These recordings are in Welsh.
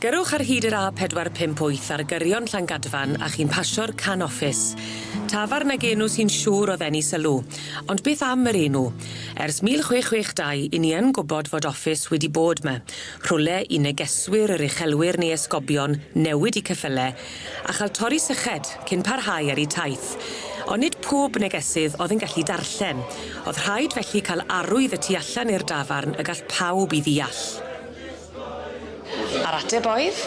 Gyrrwch ar hyd yr A458 ar gyrion Llangadfan a chi'n pasio'r Can Office. Tafarn ag enw sy'n siŵr o ddenu sylw. Ond beth am yr enw? Ers 1662 'yn ni yn gwbod fod office wedi bod 'ma. Rhwle i negeswyr yr uchelwyr neu esgobion newid 'u ceffyle a cha'l torri syched cyn parhau ar 'u taith. Ond nid pob negesydd o'dd yn gallu darllen. O'dd rhaid felly ca'l arwydd y tu allan i'r dafarn y gall pawb 'i ddeall. A'r ateb oedd?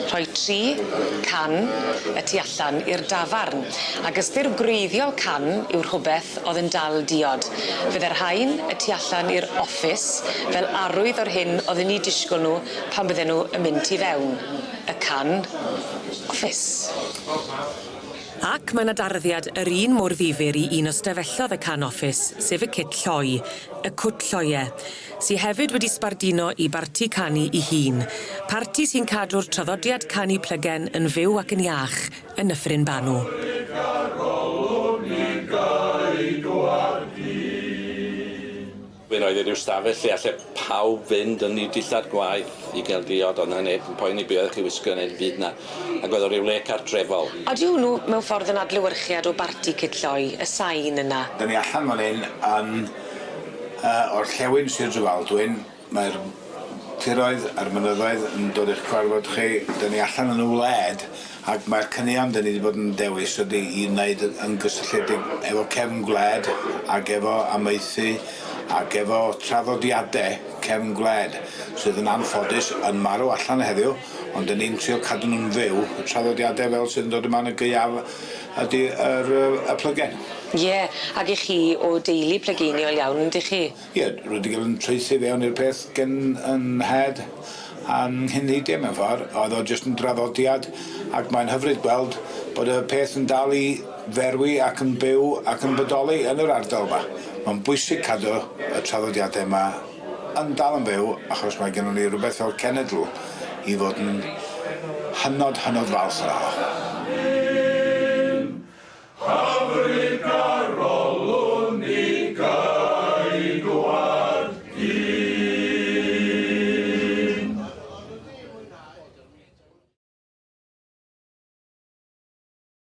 Rhoi 3 can y tu allan i'r dafarn. Ag ystyr gwreiddiol can yw rhwbeth o'dd yn dal diod. Fydde'r rhain y tu allan i'r office fel arwydd o'r hyn odden ni disgwl nw pan bydden nw yn mynd tu fewn. Y can office. Ac mae 'na darddiad yr un mor ddifyr i un o stafellodd y can office, sef y cit lloi, y cwt lloie, sy hefyd wedi sbarduno 'i barti canu 'i hun. Parti sy'n cadw'r traddodiad canu plygen yn fyw ac yn iach yn Nyffryn Banw. Fe roedd e ryw stafell lle alle pawb fynd yn 'u dillad gwaith i ga'l diod o'dd 'na neb yn poeni be' oeddech chi wisgo ne' dim byd 'na ag oedd o ryw le cartrefol. Odi hwnnw mewn ffordd yn adlewyrchiad o barti Cit Lloi, y sain yna? 'Dan ni allan fan 'yn yn yy orllewin Sir Drefaldwyn, mae'r tiroedd a'r mynyddoedd yn dod i'ch cyfarfod chi, 'dan ni allan yn y wled ac mae'r caneuon 'dan ni 'di bod yn dewis ydi i wneud yn gysylltiedig efo cefn gwled ag efo amaethu ag efo traddodiade cefn gwled sydd yn anffodus yn marw allan heddiw ond 'dan ni'n trio cadw nw'n fyw, y traddodiade fel sydd yn dod yma yn y gaeaf ydi yr yy y plygen. Ie, ag 'ych chi o deulu plygeiniol iawn yndych chi? Ie, rwy 'di ga'l 'yn traethu fewn i'r peth gen 'yn nhed a'n nghynheidie mewn ffor. Oedd o jyst yn draddodiad ac mae'n hyfryd gweld bod y peth yn dal i ferwi ac yn byw ac yn bodoli yn yr ardal 'ma. Mae'n bwysig cadw y traddodiade 'ma yn dal yn fyw achos mae gennon ni rwbeth fel cenedl i fod yn hynod hynod falch ohono fo.